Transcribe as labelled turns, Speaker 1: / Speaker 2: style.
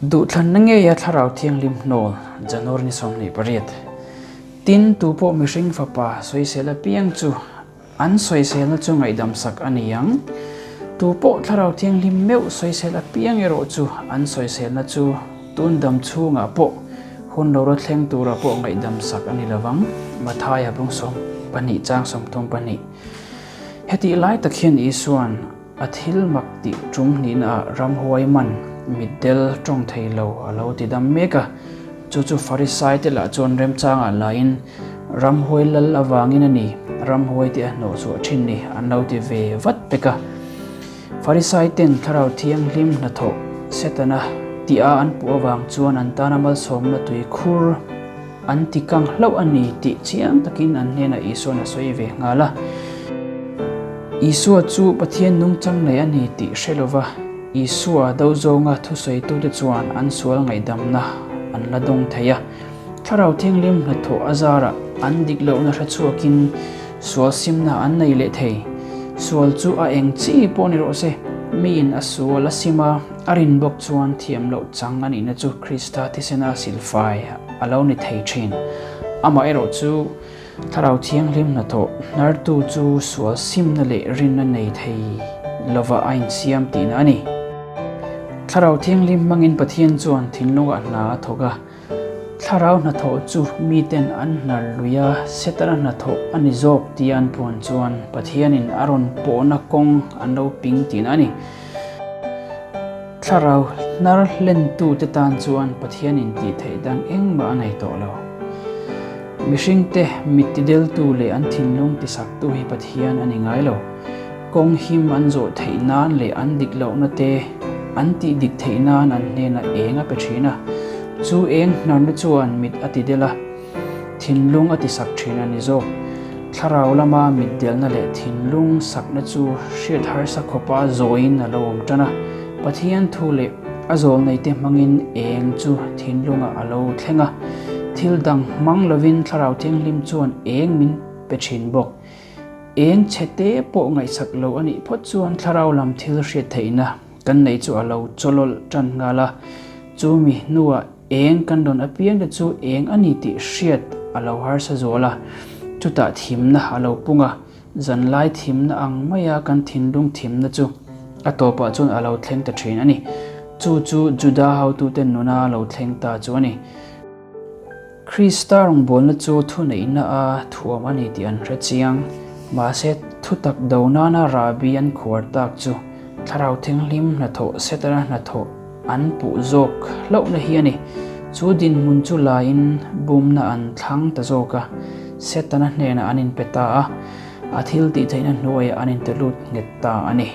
Speaker 1: Duhthlanna ngeia Thlarau Thianghlim hnawl, January ni 28. Tin, tupawh mihring fapa sawisel apiang chu an sawiselna chu ngaihdamsak a ni ang. Tupawh Thlarau Thianghlim meuh sawisel apiang erawh chu an sawiselna chu tun dam chhungah pawh hun lo ra thleng turah pawh ngaihdamsak a ni lovang, Mathaia bung 12 chang 32. Hetih lai tak hian Isua'n a thil mak tih tum hnihnaah ramhuai man mitdel tawng thei lo a lo ti dam mek a, chu chu Farisai te lah chuan remchangah laiin ramhuai lal avangin a ni, ramhuai te a hnawhchhuah thin ni an lo ti ve vat pek a. Farisai ten Thlarau Thianghlim hnathawh Setana tih a an puh avang chuan an tana malsawmna tui khur An ti kang hlauh a ni tih chiang takin an hnenah Isua'n a sawi ve nghal a. Isua chu Pathian nungchang nei a ni tih hre lova Isua do zawnga thusawitute chuan an sual ngaihdamna an la dawng thei a. Thlarau Thianghlim hnathawh a zarah an dik lohna hre chhuakin sual simna an nei leh thei. Sual chu a eng chi pawh ni rawh se, miin a sual a sim a, A rin bawk chuan thiam loh chang a nihna chu Krista thisena silfai a lo ni thei thin. Amaherawh chu Thlarau Thianghlim hnathawh hnartu chu sual simna leh rinna nei thei lova a insiam tihna a ni. Thlarau Thianghlim hmangin Pathian chuan thinlungah hna a thawk a. Thlarau hnathawh chu miten an hnar lui a, Setana hnathawh a ni zawk tia an puan chuan Pathianin a rawn pawhna kawng an lo ping tihna a ni. Thlarau hnar hlentute tan chuan Pathianin tih theih dang engmah a nei tawh lo. Mihringte mit tideltu leh an thinlung tisaktu hi Pathian a ni ngai lo. Kawng him an zawh theih nan leh an dik lohna te an tih dik theih nan an hnenah eng a pe thin a, chu eng hnarna chuan mit a ti del a, thinlung a ti sak thin a ni zawk. Thlarau lama mit delna leh thinlung sakna chu hriat harsa khawpa zawiin a lo awm tan a, Pathian thu leh a zawlneite hmangin eng chu thinlungah a lo thleng a, thil dang hmang lovin Thlarau Thianghlim chuan eng min pe thin bawk. Eng chhe te pawh ngaihsak lo a nih phawt chuan thlarau lam thil hriat theihna kan neih chu a lo chawlawlh tan nghal a, chumi hnuah eng kan rawn apiang te chu eng a ni tih hriat a lo harsa zual a, chutah thimna a lo pung a, zanlai thimna ang maia kan thinlung thimna chu a tawpah chuan a lo thleng ta thin a ni. Chu chu Juda hotute nuna lo thleng ta chu a ni. Krista rawngbawlna chu thuneihna a thuam a ni tih an hre chiang. Mahse, thutak do nana rahbi an khuar tak chu Thlarau Thianghlim hnathawh Setana hnathawh an puh zawk hlauhna hi a ni. Chu dinhmun chu laiin bumna an thlang ta zawk a, Setana hnenah an inpe ta a, a thil tihtheihna hnuaiah an intelut nghet ta a ni.